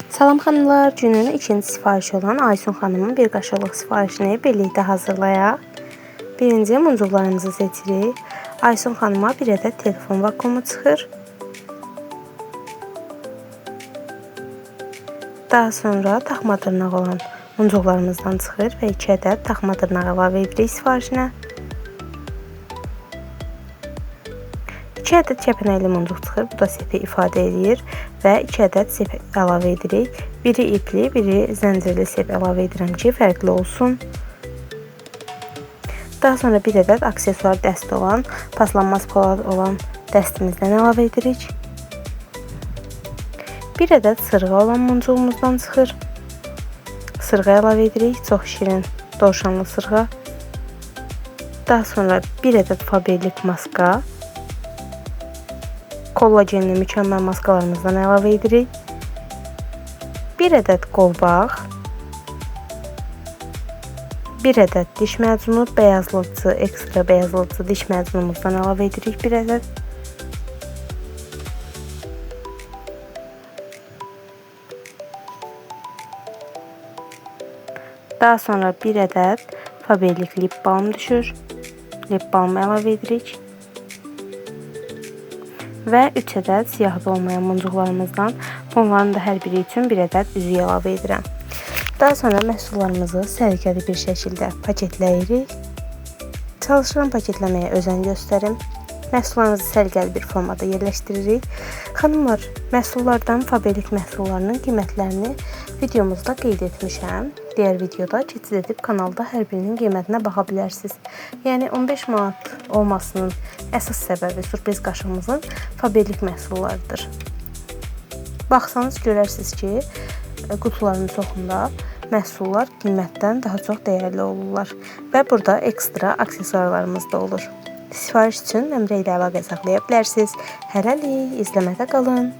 Salam xanımlar, günün ikinci sifarişi olan Aysun xanımın bir qaşıqlıq sifarişini birlikdə hazırlayaq. Birinci muncuqlarımızı seçirik. Aysun xanıma bir ədəd telefon vakuumu çıxır. Daha sonra taxma dırnaq olan muncuqlarımızdan çıxır və 2 ədəd taxma dırnaq əlavə edirik sifarişinə. 2 ədəd kəpənəkli muncuq çıxır. Bu da sepi ifadə edir və 2 ədəd sep əlavə edirik. Biri ipli, biri zəncirli sep əlavə edirəm ki, fərqli olsun. Daha sonra bir ədəd aksesuar dəst olan, paslanmaz polad olan dəstimizdən əlavə edirik. Bir ədəd sırğa olan muncuğumuzdan çıxır. Sırğa əlavə edirik. Çox şirin dovşanlı sırğa. Daha sonra bir ədəd Faberlic maska. Kollagenli mükəmməl maskalarımızdan əlavə edirik. Bir ədəd qolbaq. Bir ədəd diş macunu, beyazladıcı, ekstra beyazladıcı diş macunumuzdan əlavə edirik bir ədəd. Daha sonra bir ədəd Faberlic lip balm düşür. Lip balm əlavə edirik. Və 3 ədəd siyahıda olmayan muncuqlarımızdan, bunların da hər biri üçün bir ədəd üzük əlavə edirəm. Daha sonra məhsullarımızı səliqəli bir şəkildə paketləyirik. Çalışıram paketləməyə özən göstərim. Məhsullarımızı səliqəli bir formada yerləşdiririk. Xanımlar, məhsullardan Faberlic məhsullarının qiymətlərini videomuzda qeyd etmişəm. Digər videoda keçid edib kanalda hər birinin qiymətinə baxa bilərsiniz. Yəni 15 manat olmasının əsas səbəbi sürpriz qaşığımızın Faberlic məhsullarıdır. Baxsanız görərsiniz ki, qutuların çoxunda məhsullar qiymətdən daha çox dəyərli olurlar və burada ekstra aksesuarlarımız da olur. Sifariş üçün nömrə ilə əlaqə saxlaya bilərsiniz. Hələlik izləmədə qalın.